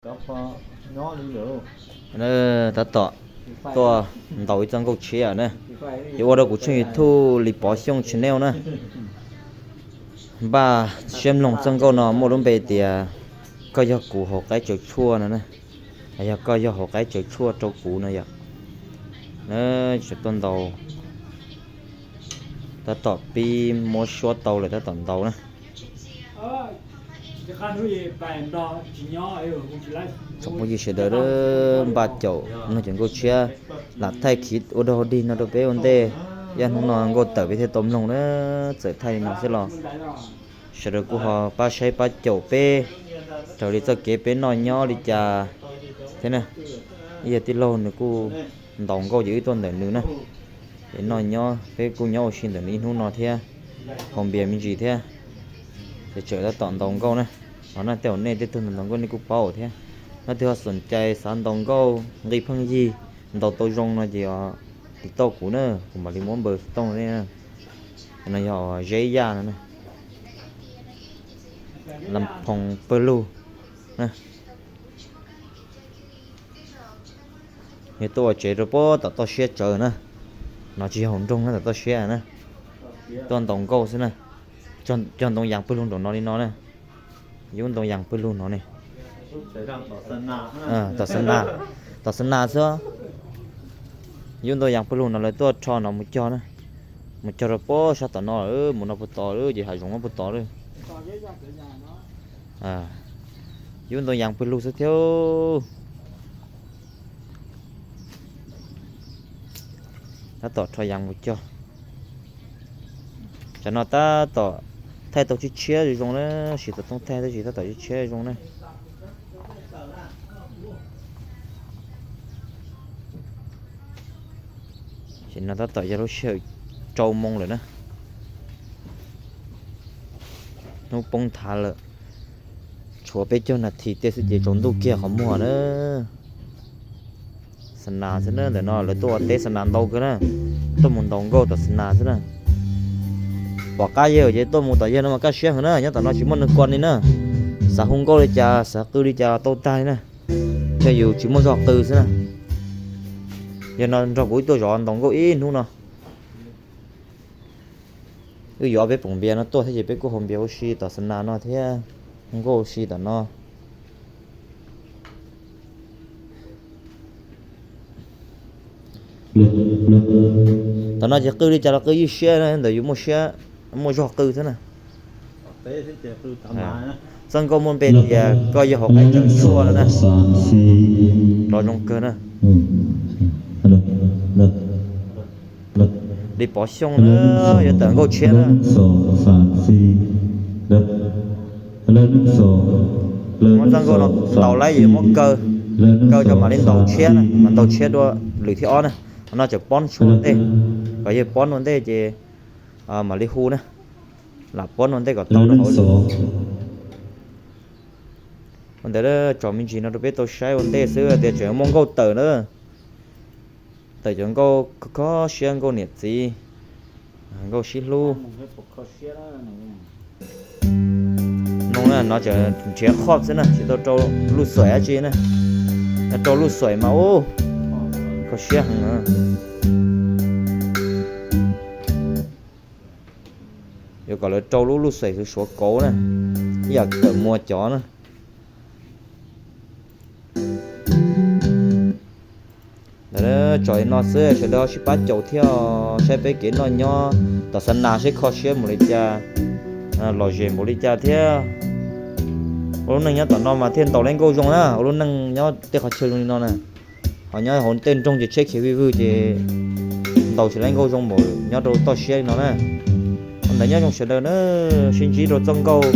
Tab tom tuaj ntaus ib txoj nkauj tshiab na, ces ua rau kuv tshooj YouTube Lis Pov Xyooj Channel na. Npaj siab mloog txoj nkauj no muaj lub npe tias koj yog kuv hauv qaib tsaws tshuaj no na, yog koj yog hauv qaib tsaws tshuaj rau kuv no yom. Tseem tuaj ntaus, tab tom pib muab suab tau lawm tab tom ntaus na. Tsoom phooj ywg sawv daws, npaj caum mloog cov nkauj tshiab lam thaij khiv ua dog dig no rau peb ua ntej. Yog hnub no nkauj tawm peb thiaj tau mloog na, txawm thaij li no xwb los sawv daws kuj ho pab saib pab caum peb raws li txoj kev peb noj nyob li cas thiab na. Ib yog tij laug nws kuj ntaus nkauj ces wb tuaj ntawm nws na, es noj nyob peb kuj nyob ua si ntawm nws ib hnub no thiab, haus npias me ntsis thiab, ces tseem tab tom ntaus nkauj na. Ho na tej zaum nej tej tug ntaus nkauj nej kuj paub thiab. Leej twg ho xoom cai xav ntaus nkauj nqi pheej yig, ntaus tau zoo no ces tiv tauj kuv na, kuv mam li muab npawb xov tooj nej. No yog Zeb Yaj no na, Lam Phoos Pawg Lug na. Yog tuaj ua tsev rau puag tom toj siab tsawv na, no tsis yog hauv nroog na, tom toj siab na. Tuaj ntaus nkauj xwb na. Cog ntoo yas pawg lug nraum no li no na. Yub ntoo yas pawg lug no ne. Tom xa nas, tom xa nas xwb. Yub ntoo yas pawg lug no lawv tuaj rho no mus cog na. Mus cog rau puag sab tom no, mus no puag tod ces hav zoov no puag tod lawm. Yub ntoo yas pawg lug xwb thiab. Tab tom rho yas mus cog. Tsam no tab tom thaij tau tshiab tshiab zoo na, siv xov tooj thaij tab sis tab tom tshiab tshiab zoo na. Tam sim no tab tom yog lub sij hawm rau moos lawm na. Hnub poob nthav lawm, tshuav peb caug nas this tej xwb ces tsaus ntuj kiag qhov muag na. Xa nas xwb na, ntawm no lawv tuaj ua teb xa nas ntau kawg na, tuaj mus ntaus nkauj tom xa nas xwb na. Pom qab yawg ces tuaj mus tom yawg no mas kaj siab heev na, nyob tom no tsis muaj neeg kos li na. Xav hu nkauj li cas xav qw li cas tau tag li na, yog yus tsis muaj zog qw xwb na. Yog no nrog kuv wb tuaj zov ntaus nkauj ib hnub no. Wb yuav ob peb poom npias no tuaj thiab ces peb kuj haus npias ua si tom xa nas no thiab, hu nkauj ua si tom no. Tom no ces qw li cas los qw ywj siab ntawm yus muaj siab, muaj zog qw xwb na. Txoj nkauj muaj npe tias koj yog hauv qaib tsaws tshuaj no na. Los zoo kawg na. Li Pov Xyooj na, yuav tawm nkauj tshiab na. Muab txoj nkauj no ntaus laib yuav muab kaw, kaw rau mam li ntaus tshiab na, mas ntaus tshiab dua lwm thib ob na. Qhov no tseem pob tshuaj ua ntej, kom yawg pob ua ntej ces mam li hu na. Lam pob ua ntej kom tau rau hauv. Ua ntawd tso me ntsis no rau peb tau saib ua ntej xwb tias tseem muaj nkauj tawm na. Tawm cov nkauj kho siab, nkauj niam txiv, nkauj sib hlub. No tseem nrhiav qhov xwb na, tsis tau rau lub xuaim dab tsi na. Rau lub xuaim mas ub, kho siab heev. Yuav kom lawv rau lub lub xuaim suav kauv na, ib yam kawm muas cov na. Tso li no xwb, sawv daws sib pab caum thiab, saib peb kev noj nyob tom xa nas seb kho siab mus li cas, lom zem npaum li cas thiab. Ua lub neej nyob tom no mas thiaj ntaus lub nkauj zoo na, ua lub neej nyob tej qhov chaw zoo li no na. Ho nyob hauv tej nroog ces tsheb khiav vij vwg ces ntaus tsis lub nkauj zoo npaum nyob rau toj siab li no na. Ua ntawd nyob zoo sawv daws na, sib ntsib rau txoj nkauj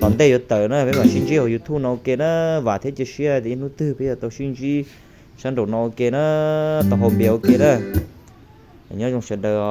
tom ntej yuav tawm na, peb mam sib ntsib hauv YouTube no ua ke na. Vam thiab cia siab tias ib hnub twg peb yuav tau sib ntsib sab nraum no ua ke na, tau haus npias ua ke na. Nyob zoo sawv daws os.